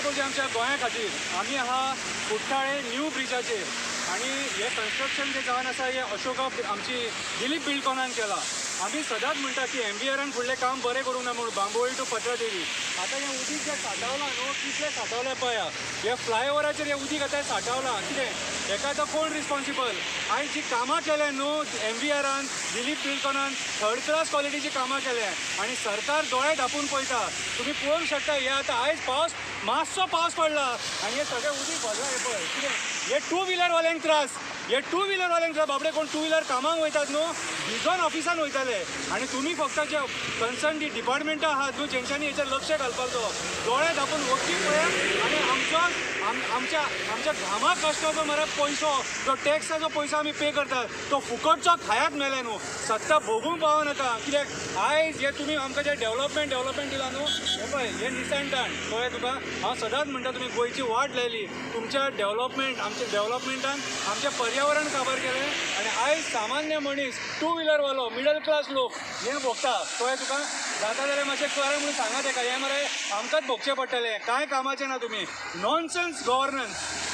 पणजी आमच्या गोंया खातीर आमी आहा कुठ्ठाळे न्यू ब्रिजाचेर आनी हें कन्स्ट्रक्शन जें जावन आसा हें अशोका आमची दिलीप बिल्डकॉनान केलां. आमी सदांच म्हणटा की एमवीआरान फुडलें काम बरें करूंक ना म्हूण बांबोळी टू पत्रादेवी. आतां हें उदीक जें सांठावलां न्हू, कितलें सांठावलें पळया, हे फ्लायओवराचेर हें उदीक आतां सांठावलां. कितें हेका आतां कोण रिस्पॉन्सिबल? आयज जी कामां केल्या न्हू एमवीआरान, दिलीप बिल्डकॉनान, थर्ड क्लास क्वॉलिटीची कामां केल्या आनी सरकार दोळे धांपून पळयता. तुमी पळोवंक शकता हे आतां आयज पावस मातसो पावस पडला आनी हे सगळें उदीक भरलां. हें पळय कितें हे टू व्हिलरवाल्यांक त्रास, हे टू व्हिलरवाल्यांक त्रास. बाबडे कोण टू व्हिलर कामाक वयतात न्हू, भिजोन ऑफिसान वयताले. आनी तुमी फक्त जे कन्सर्न जी डिपार्टमेंटां आहात न्हू, जेंच्यांनी हेचेर लक्ष घालपाचो, दोळे धांपून वखदी पळया आनी आमचो आमच्या आमच्या घामा कश्टाचो मरे पयसो, जो टॅक्साचो पयसो आमी पे करतात तो फुकटचो खायात मेले न्हू. सत्ता भोगूंक पावनाका. कित्याक आयज हे तुमी आमकां जे डेव्हलपमेंट डेव्हलपमेंट दिलां न्हू, हें पळय हे निसणटान कळ्ळें तुका. हांव सदांच म्हणटा तुमी गोंयची वाट लायली, तुमच्या डेव्हलपमेंट आमच्या डेव्हलपमेंटान आमचें पर्यावरण काबार केलें आनी आयज सामान्य मनीस, टू व्हिलरवालो, मिडल क्लास लोक हें भोगता. कळ्ळें तुका? जाता जाल्यार मातशें करा म्हणून सांगा तेका. हें मरे आमकांच भोगचें पडटलें, कांय कामाचें ना तुमी. Nonsense governance.